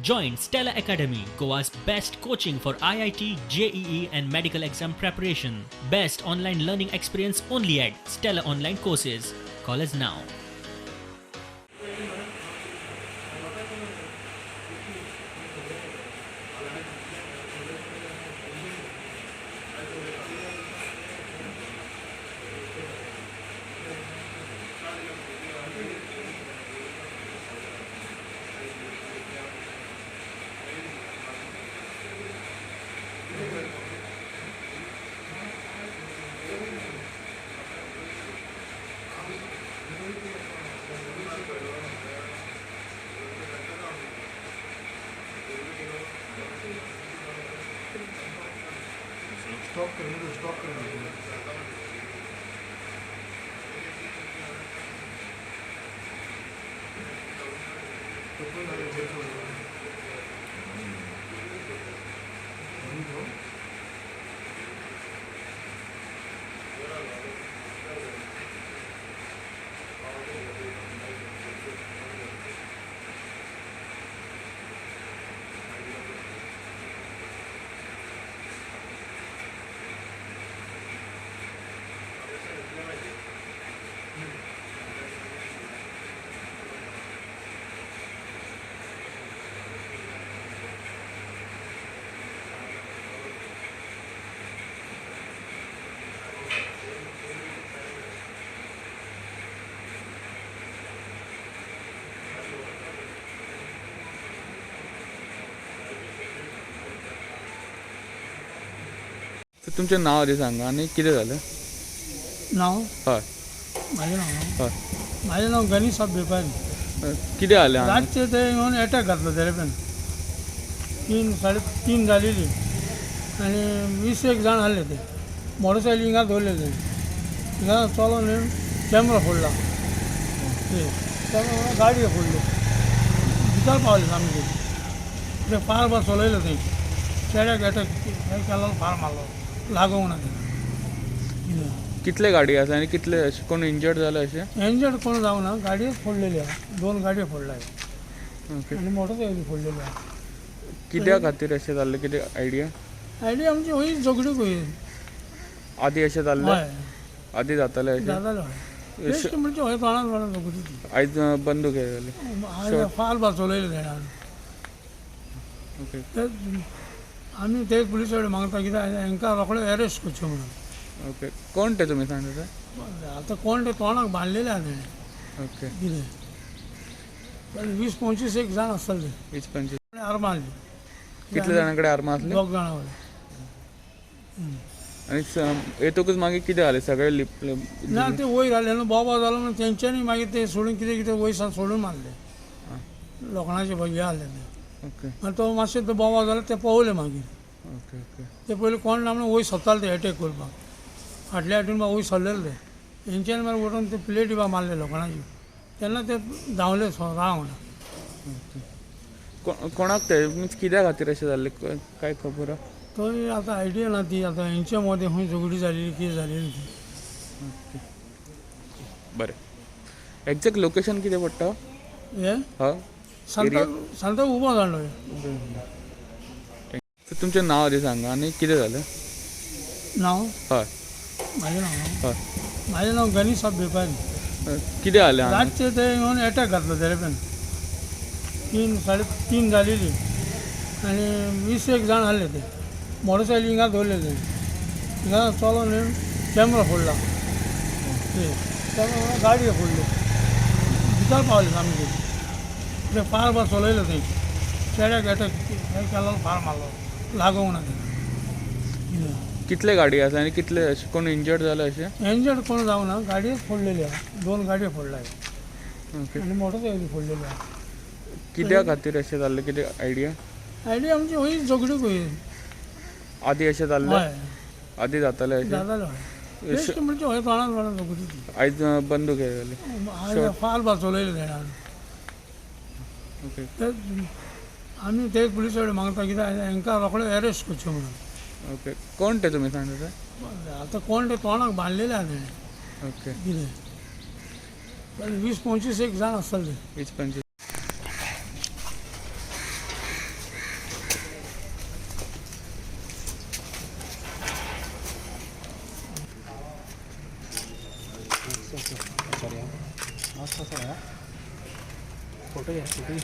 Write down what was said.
Join Stella Academy, Goa's best coaching for IIT, JEE, and medical exam preparation. Best online learning experience only at Stella Online Courses. Call us now. Stop करने दो, stop करने दो। तो कोई ना ये छोड़ दो। नहीं तो तर तुमचें नांव आदी सांगा आनी कितें जालें? नांव? हय. म्हाजें नांव? हय. म्हाजें नांव गणेश साब बेपारी. कितें जालें? रातचें ते येवन एटॅक घातलो तेरेपेन. 3 साडे 3 जालेली आनी 20 एक जाण आहले ते. मोटरसायकली हिंगा दवरले ते. हिंगा चलोन येवन कॅमरा फोडला. ते कॅमरा गाडयो फोडल्यो. भितर पावले सामके. ते फार बार चलयले थंय. चेड्याक एटॅक हे केलो, फार मारलो. लागोंक ना तेका. कितले गाडी आसा आनी कितले अशें कोण इंजर्ड जाले अशें? इंजर्ड कोण जावंक ना. गाडयेच फोडलेली आहा. 2 गाडयो फोडल्या. ओके. आनी मोटरसायकली फोडलेली आहा. कित्या खातीर अशें जाल्लें, कितें आयडिया? आयडिया म्हणजे हय झगडी खंय. आदी अशें जाल्लें? हय. आदी जातालें अशें? जातालें हय. बेश्टें म्हणजे हय तोंडान तोंडान झगडी ती. आयज बंदूक हे जाली? आयज फार बार चलयले तेणें. ओके. आमी ते पुलीस कडेन मागता कित्याक हांकां रोखडे एरेस्ट करचे म्हणून. ओके. कोण ते तुमी सांगता ते? आतां कोण ते तोंडाक बांदलेले आहा तेणें. ओके. कितें 20-25 एक जाण आसतले ते. 20-25. आर्मां आहली. कितले जाणां कडेन आर्मां आसली? 2 जाणां कडेन. आनी येतकूच मागीर कितें जालें? सगळे लिपले? ना ते वयर आले न्हू, बोबो जालो म्हणून तेंच्यांनी मागीर ते सोडून कितें कितें वयर सान सोडून मारले. लोखणाचे हे आहले ते. ओके. मागीर तो मातशें तो बोबो जालो ते पळोवले मागीर. Okay okay. ते पयलीं कोण ना म्हणून वयर सरताले ते एटॅक करपाक. फाटल्या वाटेन वयर सरलेले ते. तेंच्यांनी मागीर उठून ते प्लेटी बा मारले लोखणाच्यो. तेन्ना ते धांवले रावंक ना. कोणाक ते मिन्स कित्या खातीर अशें जाल्लें कांय खबर आहा? थंय आतां आयडिया ना ती. आतां हेंच्या मदें खंय झगडी जालेली कितें जालेली ती. ओके बरें. एग्जॅक्ट लोकेशन कितें पडटा? हें हय. सांता सांता उबो जाणो. तुमचें नांव आदी सांगा आनी कितें जालें? नांव? हय. म्हाजें नांव? हय. म्हाजें नांव गणेश साब बेपारी. कितें जालें? रातचें ते येवन एटॅक घातलो तेरेपेन. 3 साडे 3 जालेली आनी 20 एक जाण आहले ते. मोटरसायकली हिंगा दवरले ते. हिंगा चलोन येवन कॅमरा फोडला. ते कॅमरा गाडयो फोडल्यो. भितर पावले सामके. ते फार बार चलयले थंय. चेड्याक एटॅक हे केलो, फार मारलो. लागोंक ना तेका. कितले गाडी आसा आनी कितले अशें कोण इंजर्ड जाले अशें? इंजर्ड कोण जावंक ना. गाडयेच फोडलेली आहा. 2 गाडयो फोडल्या. ओके. आनी मोटरसायकली फोडलेली आहा. कित्या खातीर अशें जाल्लें, कितें आयडिया? आयडिया म्हणजे हय झगडी खंय. आदी अशें जाल्लें? हय. आदी जातालें अशें? जातालें हय. बेश्टें म्हणजे हय तोंडान तोंडान झगडी ती. आयज बंदूक हे जाली? आयज फार बार चलयले तेणें. ओके. आमी ते पुलीस कडेन मागता कित्याक हांकां रोखडे एरेस्ट करचे म्हणून. ओके. कोण ते तुमी सांगता ते? आतां कोण ते तोंडाक बांदलेले आहा तेणें. ओके. कितें 20-25 एक जाण आसतले ते. 20-25. मस्त आसा. फोटो घे, फोटो घे.